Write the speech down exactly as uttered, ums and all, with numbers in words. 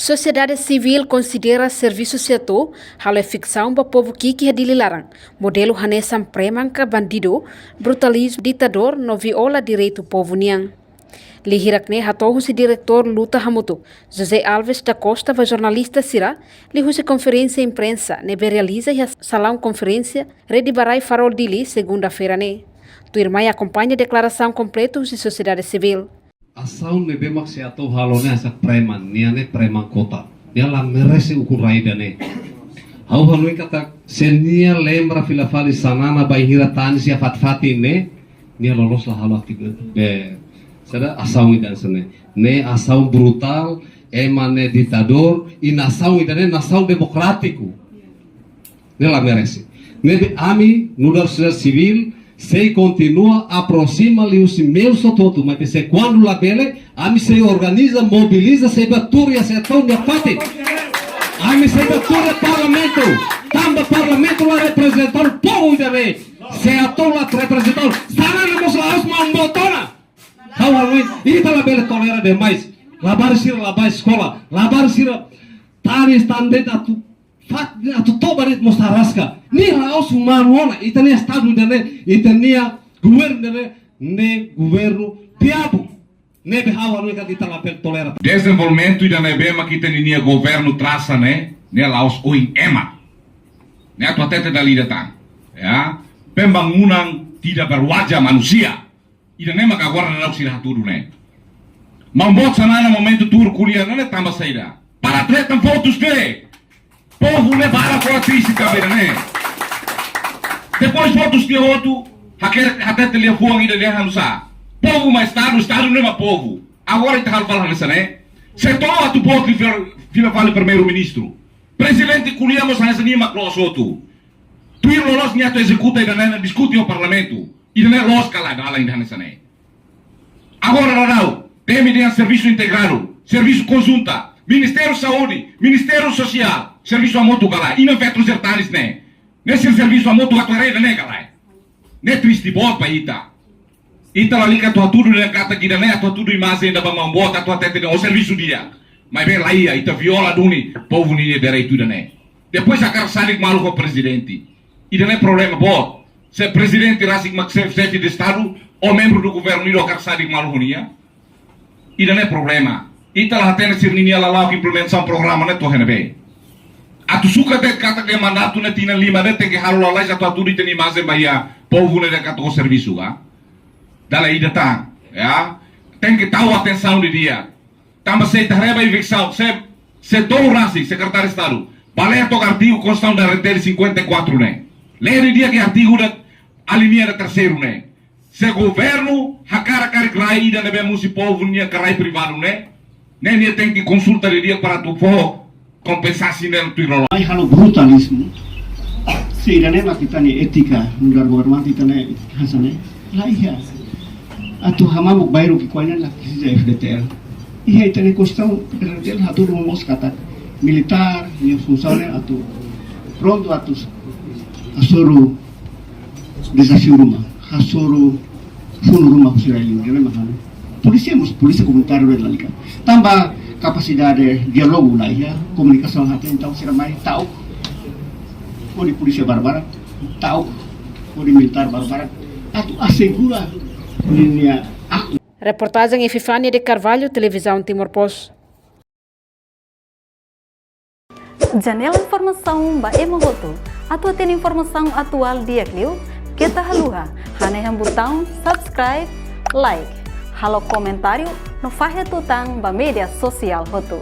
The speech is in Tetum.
Sosiedade sivíl konsidera servisu SEATOU halo eviksaun ba povu ki'ik iha Dili laran, modelu hanesan preman ka bandidu, brutalizmu, ditadór no viola direitu povu nian. Lia hirak-ne'e hato'o husi diretór Luta Hamutuk, José Alves da Costa, ba jornalista sira, liuhusi konferénsia imprensa ne'ebé realiza iha salaun konferénsia Rede ba Rai Farol Dili, segunda-feira ne'e. Tuirmai akompaña deklarasaun kompletu husi sosiedade sivíl. Asaun ne'ebé mak SEATOU halo ne'e hanesan preman, nia ne'e preman kota. Nia la merese ukun rai ida-ne'e. Ha'u hanoin katak se nia lembra fila fali Xanana bainhira tanis iha fatin-fatin ne'e, nia loloos la halo aktivitas be, saida, asaun ida hanesan ne'e. Ne'e asaun brutál, ema ne'e ditadór, i nasaun ida-ne'e nasaun demokrátiku. Ne'e la merese. Ne'ebé ami, nu'udar sosiedade sivíl, sei kontinua aproxima liuhusi meius hotu-hotu, maibé se kuandu labele, ami sei organiza, mobiliza, sei bá tuur iha SEATOU nia fatin. Ami sei bá tuur iha parlamentu, tanba parlamentu la reprezenta povu ida-ne'e. SEATOU la reprezenta. Xanana mós la'ós maun boot ona. Ha'u hanoin, ita labele tolera demais. Labarik sira la bá eskola, labarik sira tanis tan de'it atu fat, atu toba de'it mós araska. Ne'e la'ós umanu ona, ita-nia estadu ida-ne'e, ita-nia governu ida-ne'e, ne'e governu diabu. Ne'ebé ha'u hanoin katak ita labele tolera. Dezenvolvimentu ida ne'ebé mak ita-nia governu trasa ne'e, ne'e la'ós oin ema. Ne'e atu hatete dala ida tan. Ya, pembangunan tidak berwajah manusia. Ida-ne'e mak agora daudaun sira hatudu ne'e. Maun boot Xanana momentu tuur ko'alia ne'e tanba saida? Para treta votus de. Povu ne'e barak kola triste kabera ne'e. Depois votus tiha hotu, haker, hatete liafuan ida-ne'e halo sá? Povu mak estadu, estadu ne'e mak povu. Agora ita halo fali hanesan ne'e. SEATOU atu boot fila, fila fali primeiru-ministru. Prezidente ko'alia mós hanesan ne'e mak loos hotu. Tuir loloos nia atu ezekuta ida-ne'e, diskute ho parlamentu. Ida-ne'e loos ka lae dalan ida hanesan ne'e? Agora daudaun, temi dehan servisu integradu, servisu konjunta, Ministériu Saúde, Ministériu Sosiál, servisu hamutuk ka lae, i ne'e feto sira tanis ne'e. Ne'e sira servisu hamutuk atu haree ida-ne'e ka lae? Ne'e triste boot ba ita. Ita lalika atu hatudu dehan katak ida-ne'e atu hatudu imajen ida ba maun boot atu hatete dehan ó servisu di'ak. Maibé laiha, ita viola duni povu ninia direitu ida-ne'e. Depois hakarak sadik malu ho prezidente. Ida-ne'e problema boot. Se prezidente rasik mak xef, xefe de estadu, ou membru do governu ida hakarak sadik malu ho nia. Ida-ne'e problema. Ita la hatene sira-ninia lala'ok implementasaun programa ne'e to'o iha ne'ebé. Atu sukat de'it katak mandatu ne'e tinan lima de'it tenke halo lalais atu hatudu ita-nia imajen ba iha povu ne'e dehan katak ó servisu ka? Dala ida tan, ya. Tenke tau atensaun didi'ak. Tanba se ita haree ba eviksaun, se, SEATOU rasik, Sekretáriu Estadu, bá lee to'ok artigu Konstituisaun da R T L cinquenta e quatro ne'e. Lee didi'ak artigu ida, alínea ida terseiru ne'e. Se governu hakarak karik rai ida ne'ebé musi povu nian ka rai privadu ne'e, ne'e nia tenke konsulta didi'ak para atu fó kompensasaun ne'e tuir loloos. Mai halo brutalizmu. Se ida-ne'e mak ita-nia étika, nu'udar governante ita-nia étika hanesan ne'e. Laiha. Atu hamamuk bairru ki'ikoan ne'e la presiza F D T L. Iha ita-nia Konstituisaun F D T L hatudu mós katak militár nia funsaun ne'e atu prontu atu hasoru dezafiu ruma, hasoru funu ruma husi rai-li'ur, ida-ne'e mak halo. Polísia mós, polísia komunitáriu lalika. Tanba kapasidade diálogu laiha, komunikasaun la hatene, entaun sira mai ta'uk hodi polísia barbarak, ta'uk hodi militár barbarak atu asegura ninia aktu. Reportajen Epifania de Carvalho, Televizaun Timor Post. Janela informasaun ba ema hotu. Atu hatene informasaun atuál di'ak liu, keta haluha hanehan butaun subscribe, like, halo komentáriu no fahe tutan ba média sosiál hotu.